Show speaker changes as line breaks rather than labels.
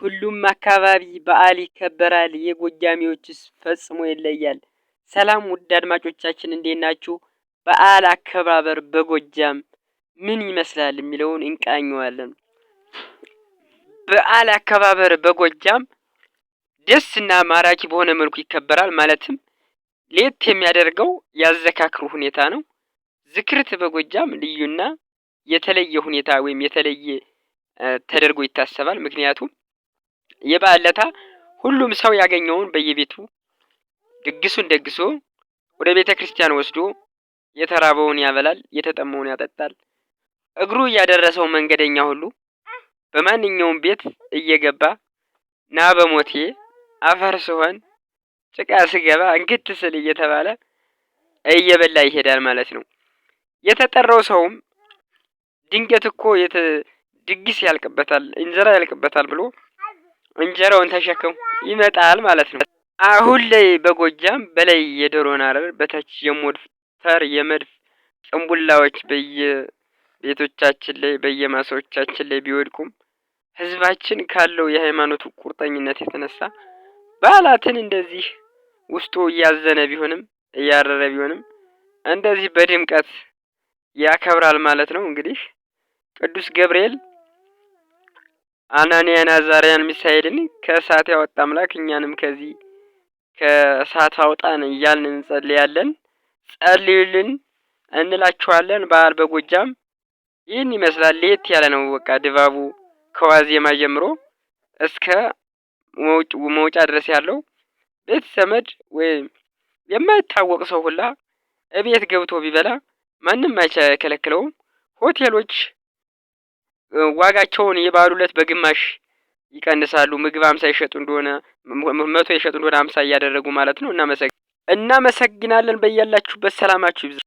ሁሉም አካባቢ በዓል ይከበራል፣ የጎጃሚዎችስ ፈጽሞ ይለያል። ሰላም ውድ አድማጮቻችን፣ እንዴት ናችሁ? በዓል አከባበር በጎጃም ምን ይመስላል የሚለውን እንቃኘዋለን። በዓል አከባበር በጎጃም ደስ እና ማራኪ በሆነ መልኩ ይከበራል። ማለትም ለየት የሚያደርገው ያዘካክሩ ሁኔታ ነው። ዝክርት በጎጃም ልዩና የተለየ ሁኔታ ወይም የተለየ ተደርጎ ይታሰባል። ምክንያቱም የበዓል ለታ ሁሉም ሰው ያገኘውን በየቤቱ ድግሱን ደግሶ ወደ ቤተ ክርስቲያን ወስዶ የተራበውን ያበላል፣ የተጠማውን ያጠጣል። እግሩ እያደረሰው መንገደኛ ሁሉ በማንኛውም ቤት እየገባ ና በሞቴ አፈር ስሆን ጭቃ ስገባ እንክት ስል እየተባለ እየበላ ይሄዳል ማለት ነው። የተጠራው ሰውም ድንገት እኮ ድግስ ያልቅበታል፣ እንጀራ ያልቅበታል ብሎ እንጀራውን ተሸክሞ ይመጣል ማለት ነው። አሁን ላይ በጎጃም በላይ የዶሮን አረር በታች የሞድተር የመድፍ ቅንቡላዎች በየቤቶቻችን ላይ በየማሳዎቻችን ላይ ቢወድቁም ህዝባችን ካለው የሃይማኖቱ ቁርጠኝነት የተነሳ በዓላትን እንደዚህ ውስጡ እያዘነ ቢሆንም፣ እያረረ ቢሆንም እንደዚህ በድምቀት ያከብራል ማለት ነው። እንግዲህ ቅዱስ ገብርኤል አናንያን አዛርያን ሚሳኤልን ከእሳት ያወጣ አምላክ እኛንም ከዚህ ከእሳት አውጣን እያልን እንጸልያለን። ጸልዩልን እንላችኋለን። በዓል በጎጃም ይህን ይመስላል። ለየት ያለ ነው። በቃ ድባቡ ከዋዜማ ጀምሮ እስከ መውጫ ድረስ ያለው ቤት ዘመድ ወይም የማይታወቅ ሰው ሁላ እቤት ገብቶ ቢበላ ማንም አይከለክለውም። ሆቴሎች ዋጋቸውን የበዓሉ እለት በግማሽ ይቀንሳሉ። ምግብ 50 ይሸጡ እንደሆነ፣ 100 ይሸጡ እንደሆነ 50 እያደረጉ ማለት ነው። እናመሰግናለን። በያላችሁበት ሰላማችሁ ይብዛ።